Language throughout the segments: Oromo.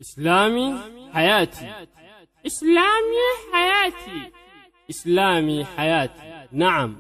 إسلامي حياتي، إسلامي حياتي، إسلامي حياتي. نعم،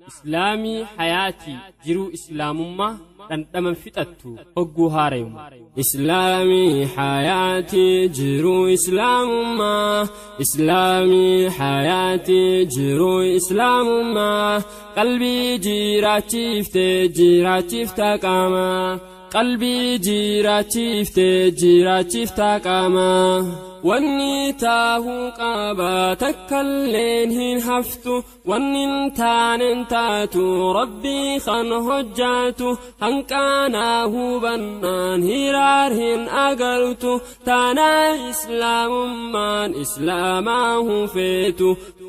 إسلامي حياتي jiruu islaamummaa dhandhama fixattu hogguu haarayuma. إسلامي حياتي jiruu islaamummaa، إسلامي حياتي jiruu islaamummaa qalbii jiraachiiftee jiraachiifta qaamaa qalbii jiraachiiftee jiraachiifta qaamaa. Wanni taahuu qaba takkalleen hin haftu, wanni hin taanen taatu rabbii kan hojjaatu. Hanqaanaa hubannaan hiraar hin agartu, taanaa islaamummaan islaamaa hufeetu.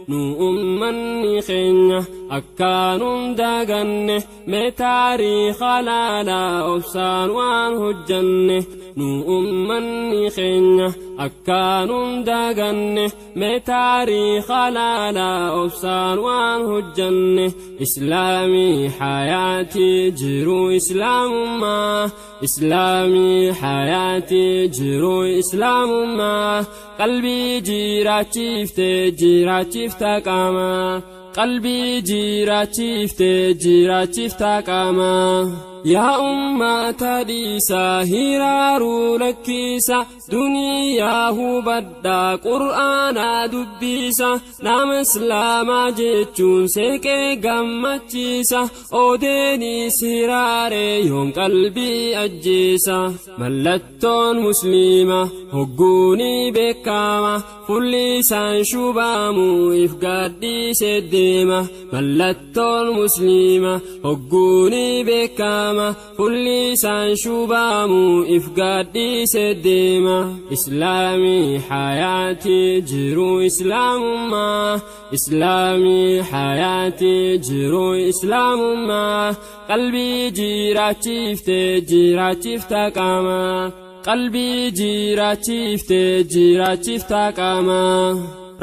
Nu ummanni keenya akkaanum daganne, mee taariika laalaa obsaan waan hojjanne. Nu ummanni keenya akkaanum daganne, mee taariika laalaa obsaan waan hojjanne. إسلامي حياتي jiruu islaamummaa، إسلامي حياتي jiruu islaamummaa qalbii jiraachiiftee jiraachiifta qaamaa qalbii jiraachiiftee jiraachiifta qaamaa. Yaa ummata dhiisaa hiraaruu lakkiisa, duniyaa hubadhaa qur'aanaa dubbisa. Nama islaamaa jechuun seeqee gammachiisa, odeenii siraaree yoom qalbii ajjeesa. Mallattoon musliima hogguunii beekama, fulli isaan shubaamu if gaadhiise deema. Mallattoon musliima hogguunii beekama, fulli isaan shubaamu if gaadhiise deema. إسلامي حياتي jiruu islaamummaa، إسلامي حياتي jiruu islaamummaa qalbii jiraachiiftee jiraachiifta qaamaa qalbii jiraachiiftee jiraachiifta qaamaa.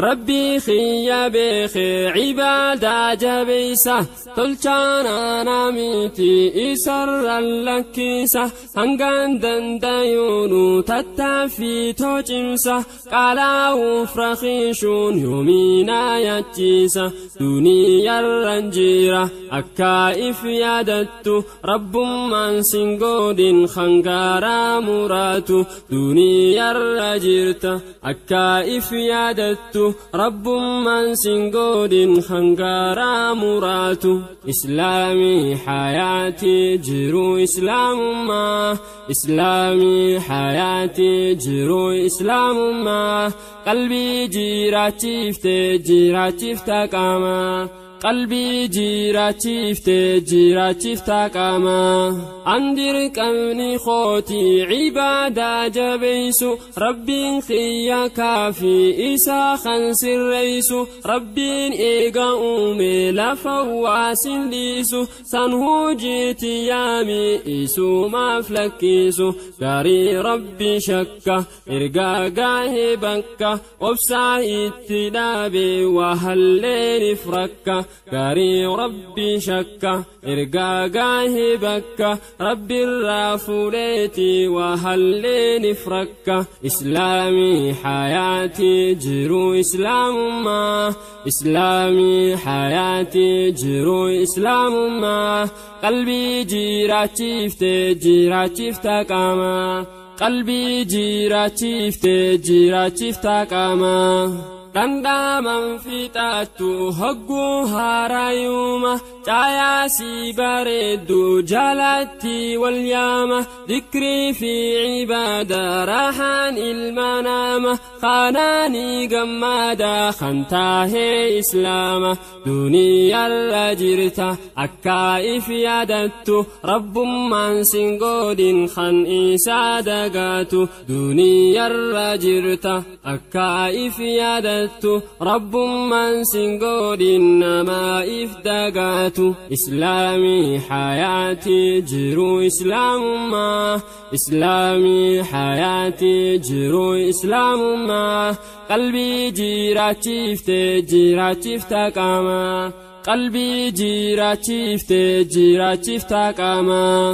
Rabbii xiyya beekee cibaadaa jabeeysa, tolchaanaa miti isarran lakkisa. Hangaan dandayuunu tattaaffii cimsa, qaalaa'uuf rakiishuun yoomiinaa yachiisa. Duniyarran jira akka if yaadattu, rabbummaan sin godhin hangaaraa muraatu. Duniyarra jirta akka if yaadattu, rabbummaan sin godhin hangaaraa muraatu. إسلامي حياتي jiruu islaamummaa، إسلامي حياتي jiruu islaamummaa qalbii jiraachiiftee jiraachiifta qaamaa qalbii jiraachiiftee jiraachiifta qaamaa. An dirqamni kootii cibaadaa jabeeysu, rabbiin xiyya kaafii isaa kan sirreeysu. Rabbiin eega uume lafa waasin dhiisu, san hujiitti yaami isumaaf lakkisu. Gaarii rabbi shakka ergaa gaahee bakka obsaa itti dhaabe waa halleeniif rakka. Gaarii rabbi shakka ergaa gaahee bakka rabbirraa fuudheeti waa halleeniif rakka. إسلامي حياتي jiruu islaamummaa، إسلامي حياتي jiruu islaamummaa qalbii jiraachiiftee jiraachiifta qaamaa qalbii jiraachiiftee jiraachiifta qaamaa. Dhandhaman fixattu hogguu haaraayuma, caayaasii bareeddu jalatti wal yaama. Dikrii fi cibaada raahaan ilma nama, kaanaanii gammada kan taahee islaama. Duniyarra jirta akka if yaadattu, rabbummaan sin godhin kan isaa dagaatu. Duniyarra jirta akka if yaadattu, rabbummaan sin godhin nama if dagaatu. إسلامي حياتي jiruu islaamummaa، إسلامي حياتي jiruu islaamummaa qalbii jiraachiiftee jiraachiifta qaamaa qalbii jiraachiiftee jiraachiifta qaamaa.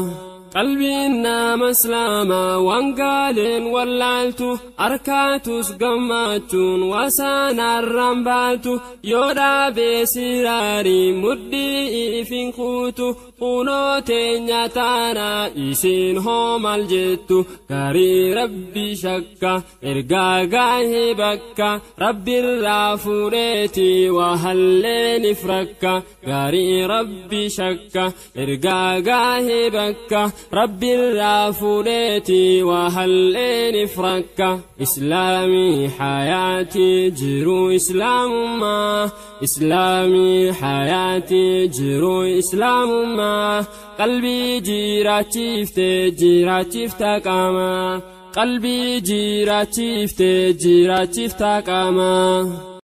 Qalbiin nama islaamaa waan gaaleen wallaaltu, arkaatus gammachuun wasaanarraan baaltu, yoo dhaabee siraarii mudhii ifin kuutu. Kunoo teenya taanaa, isiin hoo maal jettu? Gaarii rabbi shakka ergaa gaahee bakka rabbirraa fuudheeti waa halleeniif rakka. Gaarii rabbi shakka ergaa gaahee bakka rabbirraa fuudheeti waa halleeniif rakka. Islaamii hayaatii, jiruu islaamummaa. Islaamii hayaatii, jiruu islaamummaa. Qalbii jiraachiifte, jiraachiifta qaamaa. Qalbii jiraachiifte, jiraachiifta qaamaa.